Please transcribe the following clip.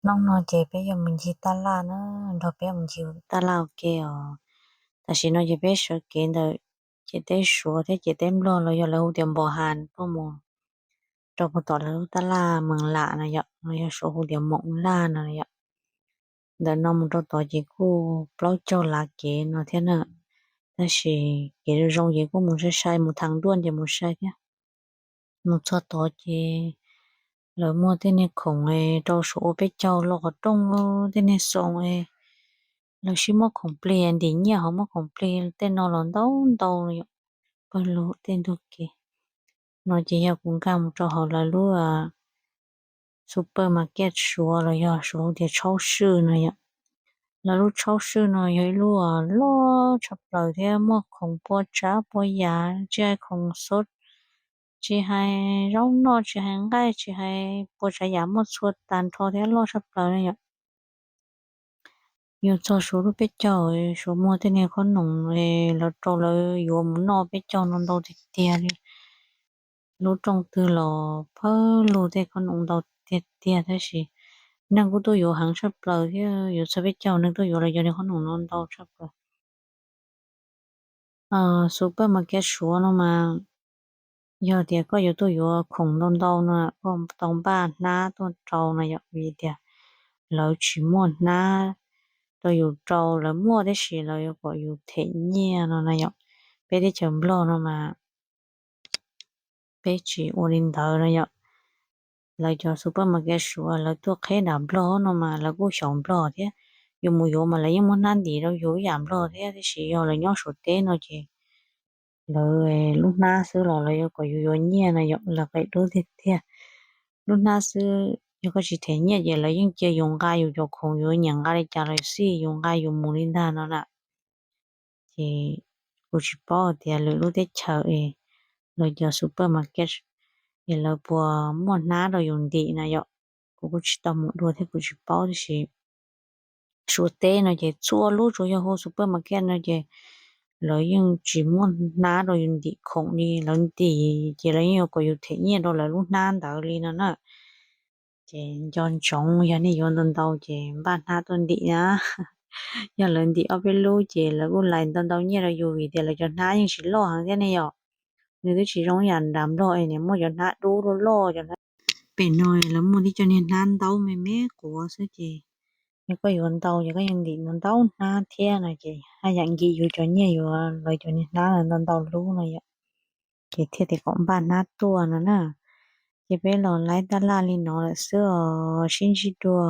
Hnub no ces peb yuav mus ncig taj laj na, nrog peb mus ncig taj laj ua ke os. Tam sim no ces peb sawv kev ntawm ciam teb Suav thiab ciam teb Nplog los yog lawv hu tias Npos Has tuaj mus rau puag tom lawv lub taj laj Mees Lam no yom, los yog Suav hu tias Moom Laj no yom. Ntawm no mus rau tod ces kuj plaub caug lav kev no thiab na, tab sis kev zoo ces kuj mus sai sai, mus thaj ntuaj ces mus sai thiab. Mus txog tod ces lawv muaj tej niag khoom rau saum ua peb caug los qhov rooj, tej niag xoo, lawv sib muab khoom plig ntim nyiaj hauv, muab khoom plig tej no los ntau ntau yom, pawg lug tej ntug kev. No ces yog kuv nkag mus rau hauv lawv lub supermarket Suav los yog Suav hu tias tshauj swj no yom. Lawv lub tshauj swj no yog ib lub loj tshaj plaws thiab muaj khoom pua tsav pua yam, tsis hais khoom xov, tsis hais zaub noj, tsis hais nqaij, tsis hais pua tsav yam, muaj txhua tag nrho thiab loj tshaj plaws na yom. Yus txog Suav lub peb caug, Suav muag tej niag khob noom lawv rau lawv yuav mus noj peb caug no ntau tiag tiag li. Lub rooj twg los pawg lug tej khob noom ntau tiag tiag, tab sis neeg kuj tuaj yuav heev tshaj plaws thiab, yuav txog peb caug neeg tuaj yuav lawv cov niag khob noom no ntau tshaj plaws. Supermarket Suav no mas yog tias koj yuav tuaj yuav khoom ntau ntau no koj tau npaj hnab tuaj rau no yom, vim tias lawv tsis muaj hnab rau yus rau, lawv muaj tab sis lawv yuav kom yus them nyiaj no na yom. Peb teb chaws Nplog no mas peb tsis ua li ntawd no yom. Lawv cov supermarket Suav lawv tuaj qheb nram Nplog no mas lawv kuj xyaum Nplog thiab. Yus mus yuav mas lawv yeej muab hnab ntim rau yus ib yam Nplog thiab, tab sis yog lawv nyob Suav teb no ces lawv lub hnab xwb los lawv yuav kom yus yuav nyiaj no yom, lawv qia dub tiag tiag. Lub hnab xwb, yog koj tsis them nyiaj ces lawv yeej cia yus nqa yus cov khoom, yus nyiam nqa li cas los xij, yus nqa yus mus li ntag no na. Ces kuv tsis paub tias lwm lub teb chaws es lawv cov supermarket es lawv puas muaj hnab rau yus ntim na yom. Kuv kuj tsis tau mus dua thiab kuv tsis paub, tab sis Suav teb no ces txhua lub tsuas yog hu supermarket no ces lawv yeej tsis muaj hnab rau yus ntim khoom li, lawv ntim ces lawv yeej yuav kom yus them nyiaj rau lawv lub hnab ntawd li no na. Ces nco ntsoov yog nej yuav ntau ntau ces npaj hnab tuaj ntim na. Yog lawv ntim ob peb lub ces lawv kuj lais ntau ntau nyiaj rau yus vim tias lawv cov hnab yeej tsis loj heev thiab ne yom. Nws twb tsis zoo ib yam nram Nplog es nws muaj cov hnab dub loj loj cov hnab. Pem no lawv muaj tib co niag hnab ntaub me me quav xwb ces yog koj yuav ntau ces koj yeej ntim ntau ntau hnab thiab no ces haj yam nkim yus cov nyiaj yuav lawv cov niag hnab ntau ntau lub no yom. Ces thiaj tias kom npaj hnab tuaj no na. Ces peb los laib taj laj li no lawm xwb os, sib ntsib dua.